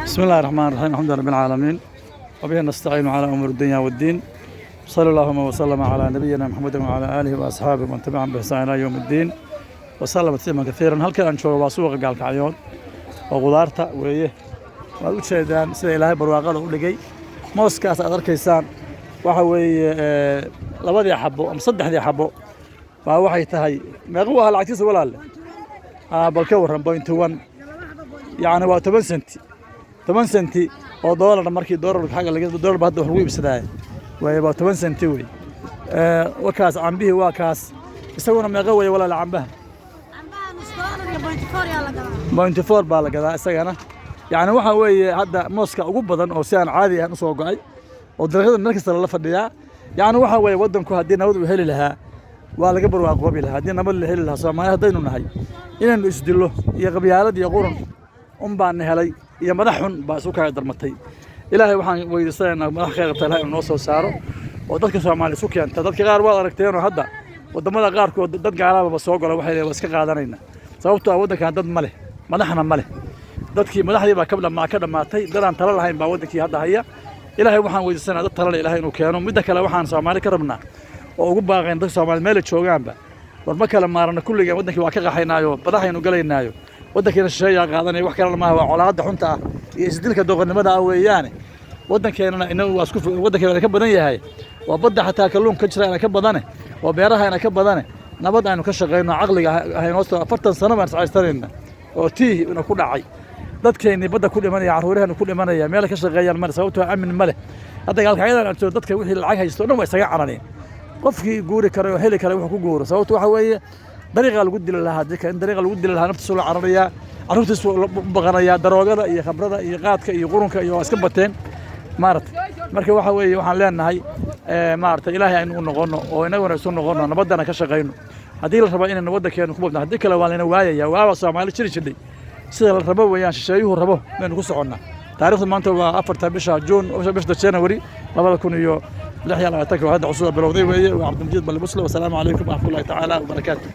بسم الله الرحمن الرحيم، الحمد لله رب العالمين، وبه نستعين على أمور الدنيا والدين، صلى اللهم وسلم على نبينا محمد وعلى آله وأصحابه ومن تبعهم بإحسان إلى يوم الدين وسلم تسليما كثيرا. Halkan aan joogo waa suuqa Gaalkacyood oo qudaarta weeye. Waad u jeedaan sida Ilaahay barwaaqada u dhigay. Mooskaas aad arkaysaan waxa weeye labadii xabo ama saddexdii xabo baa waxay tahay, meeqa u ahaa lacagtiisa, walaalle? Bal ka warran, 0.1, yacni waa 10 senti, 10 senti oo doolar. Markii doolarka xagga laga doolar ba hadda wax lagu iibsadaay waaye, waa 10 senti wey. Wakaas cambihii waa kaas. Isaguna meeqa weeye, walaala, cambaha? 0.4 baa la gadaa isagana. Yacni waxa weeye hadda mooska ugu badan oo si aan caadi ahaan usoo go'ay oo dariiqada meel kasta lala fadhiyaa. Yacni waxa weeye waddanku haddii nabad uu heli lahaa waa laga barwaaqoobi lahaa. Haddii nabad la heli lahaa, Soomaali haddaynu nahay inaynu isdillo iyo qabyaalad iyo qurun un baan helay iyo madax xun baa isu kala darmatay. Ilaahay waxaan weydiisanaynaa madax khayr qabta Ilahay inuu noo soo saaro oo dadka Soomaali isu keenta. Dadka qaar waad aragteenoo hadda waddamada qaarkood dad gaalababa soo galo, waxay leeyihin waa iska qaadanayna, sababtoo ah waddankan dad ma leh, madaxna ma leh. Dadkii madaxdii baa ka dhammaatay. Dadaan talo lahayn baa waddankii hadda haya. Ilaahay waxaan weydiisanaa dad talo leh Ilaahay inuu keeno. Midda kale, waxaan Soomaali ka rabnaa oo ugu baaqayn dadka Soomaali meel ay joogaanba, war ma kala maarano kulligeen. Waddankii waa ka qaxaynaayo, badaxaynu galaynaayo, waddankiina shisheeyaa qaadanaya. Wax kalena maaha, waa colaadda xunta ah iyo isdilka doqonnimada ah weeyaane. Waddankeenana inagu waa isku waddankeena ka badan yahay, waa badda xataa kalluun ka jira ina ka badane, waa beeraha ina ka badane. Nabad aynu ka shaqayno, caqliga haynoosto. 40 sano baan iscaystanayna oo tiih ina ku dhacay, dadkeennii badda ku dhimanaya, carruuraheenu ku dhimanaya, meel ka shaqeeyaan male, sababtoo amin ma leh. Hadda Gaalkacyadan aan joogo dadka wixii lacag haysto o dhan waa isaga carareen. Qofkii guuri karay oo heli karay wuxuu ku guuro, sababto waxa weeye dariiqaa lagu dili lahaa. Haddii in dariiqa lagu dili lahaa, naftiisu la cararayaa, carruurtiisu u baqanayaa. Daroogada iyo khamrada iyo qaadka iyo qurunka iyo waa iska bateen, maaragtay. Marka waxa weeye waxaan leenahay, maaragtay, Ilaahay aynu u noqono oo inaguna isu noqono, nabaddana ka shaqayno haddii la rabo inaynu waddankeenu ku badno. Haddii kale waa layna waayaya. Waaba Soomaali jiri jidhay sida la rabo weeyaan, shisheeyuhu rabo baynu ku soconnaa. Taariikhdu maanta waa 4ta bisha Juun, bisha January, 2026. Waa hadda cusub bilowday weeye. Waa Cabdilmajiid Balli Busle. Wasalaamu calaykum waraxmatullahi tacaala wabarakaatu.